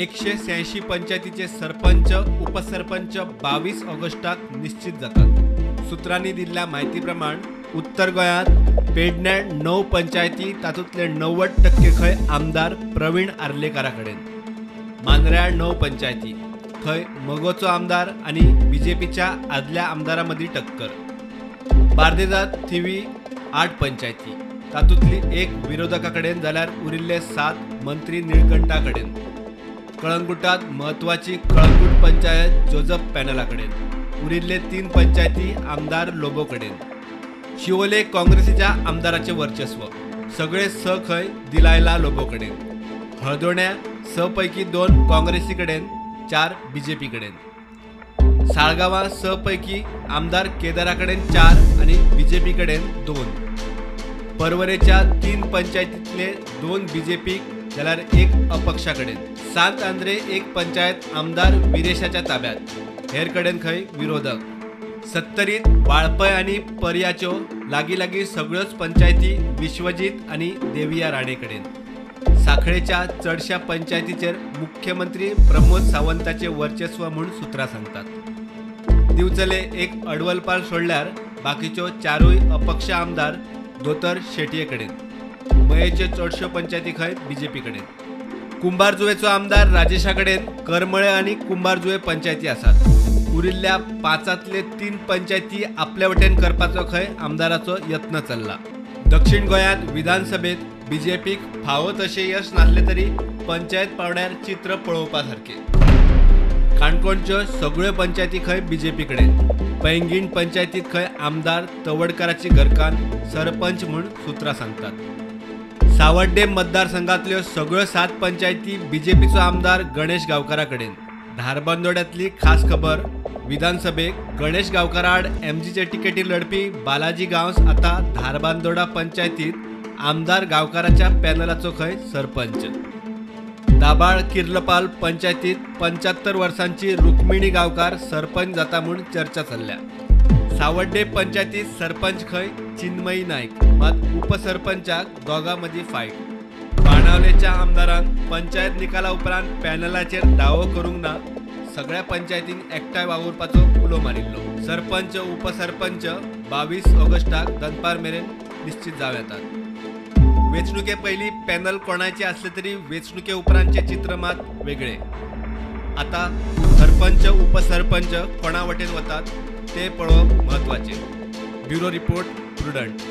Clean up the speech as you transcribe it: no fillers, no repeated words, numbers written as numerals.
186 पंचायतीचे सरपंच उपसरपंच 22 ऑगस्टाक निश्चित जातात। सूत्रांनी दिल्ल्या म्हायती प्रमाण उत्तर गोंयांत पेडण्या 9 पंचायती तातूंतले 90% खंय आमदार प्रवीण आर्लेकारा कडेन, मांद्र्या 9 पंचायती थंय मगोचो आमदार आनी बीजेपीच्या आदल्या आमदारा मदीं टक्कर। बार्देजात थिवी 8 पंचायती तातूंतली 1 विरोधका कडेन जाल्यार उरिल्ले 7 मंत्री निळकंठा कडेन। कळंगुटात म्हत्वाची कळंगूट पंचायत जोजफ पॅनला कडेन, उरिल्ले 3 पंचायती आमदार लोबो कडेन। शिवोले काँग्रेसीच्या आमदाराचे वर्चस्व, सगळे 6 खंय दिलायला लोबो कडेन। हळदोण्या 6 पैकी 2 काँग्रेसी कडेन, 4 बीजेपी कडेन। साळगांवां 6 पैकी आमदार केदारा कडेन 4 आनी बीजेपी कडेन 2। परवरेच्या 3 पंचायतींतले 2 बीजेपीक जाल्यार 1 अपक्षा कडेन। सांत आंद्रे 1 पंचायत आमदार विरेशाच्या ताब्यात, हेर कडेन खंय विरोधक। सत्तरीत वाळपय आनी पर्याच्यो लागीं लागीं सगळ्योच पंचायती विश्वजीत आनी देविया राणे कडेन। साखळेच्या चडश्या पंचायतीचेर मुख्यमंत्री प्रमोद सावंताचे वर्चस्व म्हूण सूत्रां सांगतात। दिवचले 1 अडवलपाल सोडल्यार बाकीच्यो 4 अपक्ष आमदार दोतर शेटये कडेन। मयेच्यो चडश्यो पंचायती खंय बीजेपी कडेन। कुंभारजुवेचो आमदार राजेशा कडेन करमळे आनी कुंभारजुवे पंचायती आसात। उरिल्ल्या 5तांतले 3 पंचायती आपले वटेन करपाचो खंय आमदाराचो यत्न चल्ला। दक्षिण गोंयांत विधानसभेत बीजेपीक फावो तशें यश नासलें तरी पंचायत पावंड्यार चित्र पळोवपा सारकें। काणकोणच्यो सगळ्यो पंचायती खंय बीजेपी कडेन। पैंगीण पंचायतीत खंय आमदार तवडकाराची घरकान्न सरपंच म्हूण सूत्रां सांगतात। सावड्डे मतदारसंघातल्यो सगळ्यो 7 पंचायती बीजेपीचो आमदार गणेश गांवकारा कडेन। धारबांदोड्यांतली खास खबर, विधानसभेक गणेश गांवकारा आड एमजीचे तिकेटीर लढपी बालाजी गांवस आतां धारबांदोडा पंचायतीत आमदार गांवकाराच्या पॅनलाचो खंय सरपंच। दाबाळ किर्लपाल पंचायतीत 75 वर्सांची रुक्मिणी गांवकार सरपंच जाता म्हूण चर्चा चल्ल्या। सावड्डे पंचायतीत सरपंच खंय चिन्मयी नायक, मात उपसरपंचाक दोगां मदीं फायट। बाणावलेच्या आमदारान पंचायत निकाला उपरांत पॅनलाचेर दावो करूंक ना, सगळ्या पंचायतीन एकठांय वावुरपाचो उलो मारिल्लो। सरपंच उपसरपंच 22 ऑगस्टाक दनपार मेरेन निश्चित जावं येतात। वेंचणुके पयलीं पॅनल कोणाचे आसले तरी वेंचणुके उपरांतचें चित्र मात वेगळें। आतां सरपंच उपसरपंच कोणा वटेन वतात ते पळोवप म्हत्वाचें। Bureau report, Prudent.